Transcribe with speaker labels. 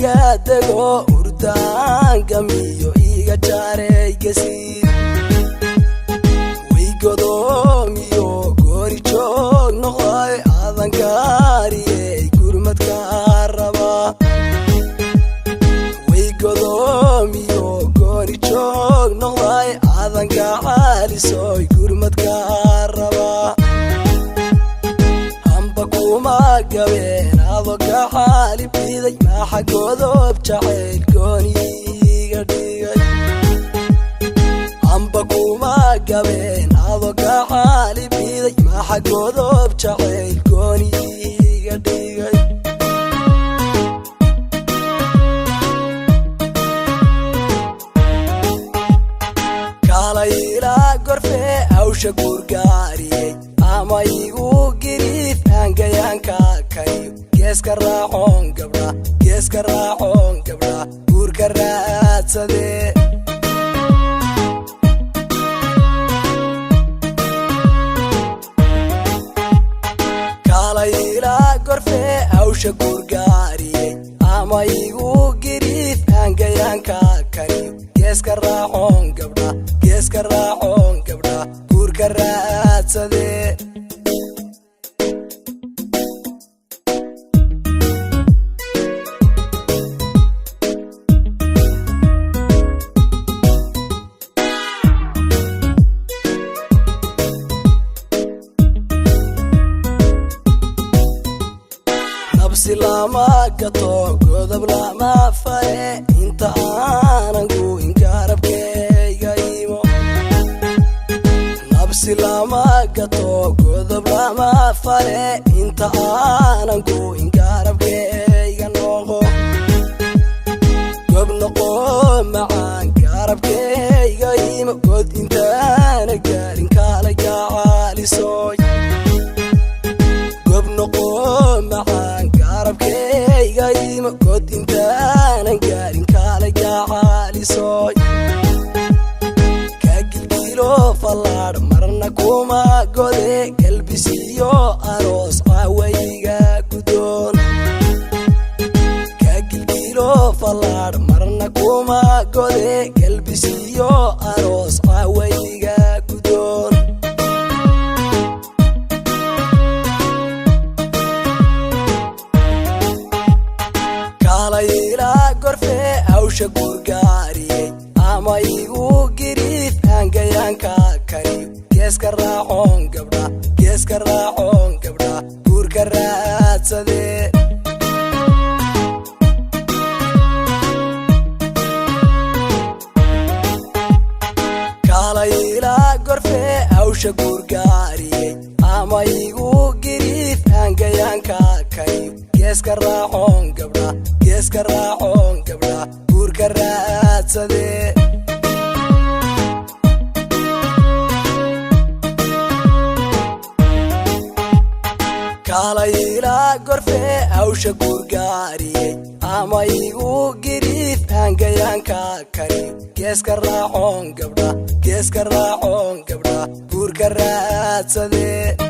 Speaker 1: Iga dego hurdaangamiyo iga jaaraygasiid. Way godoomiyo goori joog noqday adankaariyey gurmadka rabaa. Way godoomiyo goori joog noqday adanka caalisoy gurmadka rabaa. Hamba kuma gabeen ado ka xaali biday, maxa godob jacayl gooniiga dhigay? Hamba kuma gabeen ado ka xaali biday, maxa godob jacayl gooniiga dhigay? Kalayla gorfe hawsha guurgaariyey ama igu giriif aangayaanka kariyo. Geeska raacoon gabdha, geeska raacoon gabdha guurka raadsadee. Kalayla gorfe hawsha guurgaariyey ama igu giriif aangayaanka kariyo. Geeska raacoon gabdha, geeska raacoon gabdha guurka raadsadee. Nabsi lama gato, godob lama fare, inta aanan gu'in garabkayga imo. Nabsi lama gato, godob lama fare, inta aanan gu'in garabkayga noqo. Gob noqo macaan, garabkayga imo, god intaana gaarin kaalay gacaalisoy. Gob noqo macaan, garabkayga imo, god intaanan gaarin kaalay gacaalisoy. Ka gilgilo fallaadh marna kuma gode, galbisiyo aroos caawayga gudoon. Ka gilgilo fallaadh marna kuma gode, galbisiyo aroos caawayga gudoon. Kalayla gorfe hawsha guurgaariyey ama igu giriif aangayaanka kariyo. Geeska raacoon gabdha, geeska raacoon gabdha guurka raadsadee. Kalayla gorfe hawsha guurgaariyey ama igu giriif aangayaanka kariyo. Geeska raacoon gabdha, geeska raacoon gabdha guurka raadsadee. Kalayla gorfe hawsha guurgaariyey ama igu giriif aangayaanka kariyo. Geeska raacoon gabdha, geeska raacoon gabdha guurka raadsadee.